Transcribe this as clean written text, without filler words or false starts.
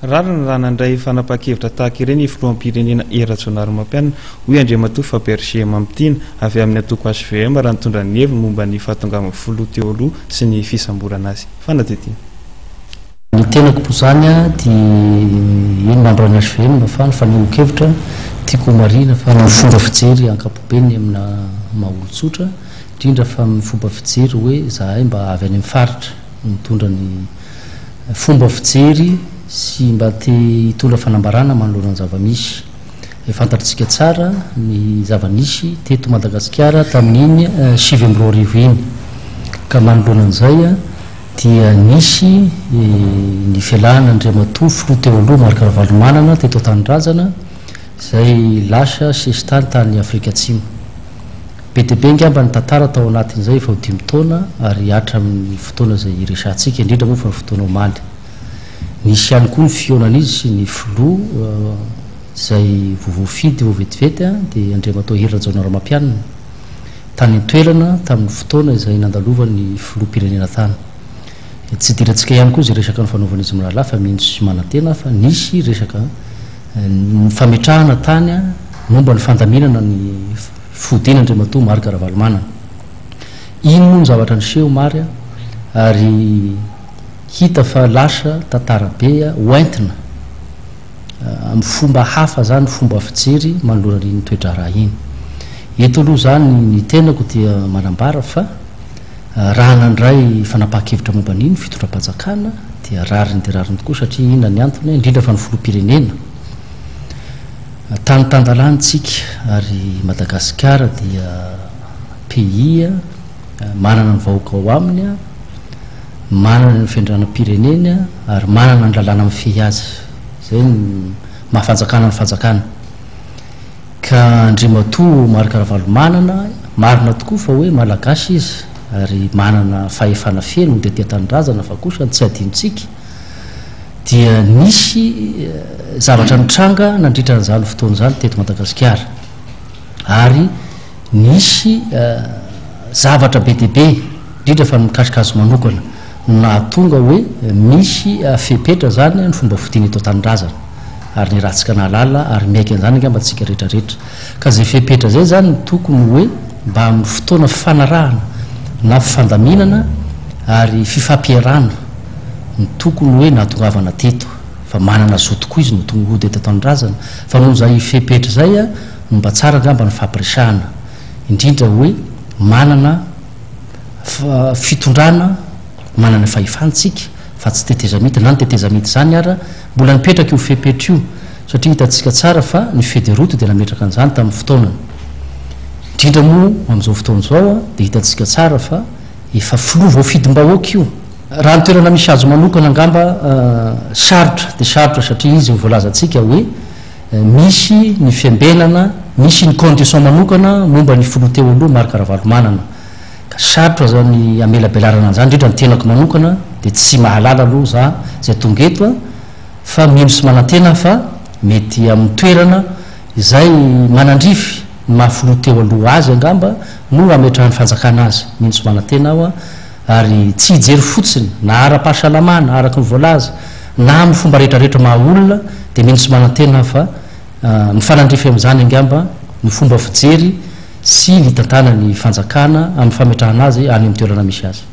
Rariny raha nandray fanapahan-kevitra tahaka ireny ny filoham-pirenena Hery Rajaonarimampianina, hoy Andriamatoa Fabergé Mamitiana, avy amin'ny antoko hvm raha nitondra ny heviny momba ny fahatongavan'ny filoha teo aloha sy ny fisamborana azy. Fanadihadiana. Ny tenako moa izany dia eny membre ny hvm fa ny fanehoan-kevitra tiako homarihina fa ny fomba fijery ankapobeny amina maha olon-tsotra, indrindra fa amin'ny fomba fijery hoe izahay mba avy any amin'ny faritra mitondra ny fomba fijery sy mba te hitondra fanambarana manoloana ny zava-misy. Fantatritsika tsara ny zava-nisy teto Madagasikara tamin'iny 2009 iny. Ka manoloana an'izay dia nisy ny fialana Andriamatoa Filoha teo aloha Marc Ravalomanana teto an-tanindrazana izay lasa sesitany tany Afrika Atsimo. Be dia be angamba ny tantara tao anatin'izay efa ho dimy taona ary hatra amin'ny fotoana izay iresahantsika, indrindra moa fa ny fotoana omaly. Nisy ihany koa ny fihaonan'izy sy ny filoha izay vao voafidy vao vetivety dia Andriamatoa Hery Rajaonarimampianina tany an-toerana tamin'ny fotoana izay nandalovan'ny filoham-pirenena tany. Tsy idirantsika ihany koa izay resaka nifanaovan'izy mirahalahy fa mino sy manantena aho fa nisy resaka fametrahana tany momba ny fandaminana ny fodiana Andriamatoa Marc Ravalomanana. Iny moa no zavatra niseho omaly ary hita fa lasa tantara be hoentina amin'ny fomba hafa izany fomba fijery manoloana iny toe-draharaha iny. Eto aloha izany ny tenako dia manambara fa raha nandray fanapahan-kevitra momba an'iny ny fitondram-panjakana dia rariny dia rariny tokoa satria inona ny antony, indrindra fa ny filoham-pirenena. Tany tan-dalàna isika ary Madagasikara dia pays manana ny vahoaka ao aminy, manana ny fiandrianam-pireneny ary manana ny lalàna mifehy azy. Izay no maha fanjakana ny fanjakana. Ka Andriamatoa Marc Ravalomanana, marina tokoa fa hoe Malagasy izy ary manana fahefana feno hody aty an-tanindrazana fa kosa ny tsy adinontsika dia nisy zavatra nitranga nandritra an'izany fotoana izany teto Madagasikara ary nisy zavatra be dia be, indrindra fa ny mikasika azy manokana, no nahatonga hoe misy fepetra izany ny fomba fodiana eto an-tanindrazana ary ny ratsika nahalala ary miaiky an'izany angamba tsika rehetra rehetra. Ka izay fepetra izay izany no tokony hoe mba amin'ny fotoana fifanarahana na fifandaminana ary fifampiarahana no tokony hoe nahatongavana teto fa manana zo tokoa izy no tonga hody eto an-tanindrazana fa noho izay fepetra izay no mba tsara angamba ny fampiresahana indrindra hoe manana fitondrana manana fahefana tsika fa tsy tetezamita na ny tetezamita izany ara mbola nipetraka io fepetra io satria hitantsika tsara fa ny feuille de route dia nametraka an'izany tamin'ny fotoanany indrindra moa amin'izao fotoana izao dia hitantsika tsara fa efa filoha voafidim-bahoaka io. Raha ny toerana misy azy manokana angamba sarotra dia sarotra satria izy no voalazantsika hoe misy ny fiambenana, misy ny condition manokana momba ny filoha teo aloha Marc Ravalomanana ka sarotra zany hamelabelarana an'izany indrindra ny tenako manokana dia tsy mahalala aloha za izay tonga eto a fa mino sy manantena aho fa mety amin'ny toerana izay manandrify ny maha filoha teo aloha azy angamba no hametrahan'ny fanjakana azy, mino sy manantena aho ary tsy hijery fotsiny na ara-pahasalamana araka ny voalaza na amin'ny fomba rehetrarehetra maha olona dia mino sy manantena aho fa mifanandrify amin'izany angamba ny fomba fijery sy ny hitantanan'ny fanjakana amin'ny fametrahana azy any amin'ny toerana misy azy.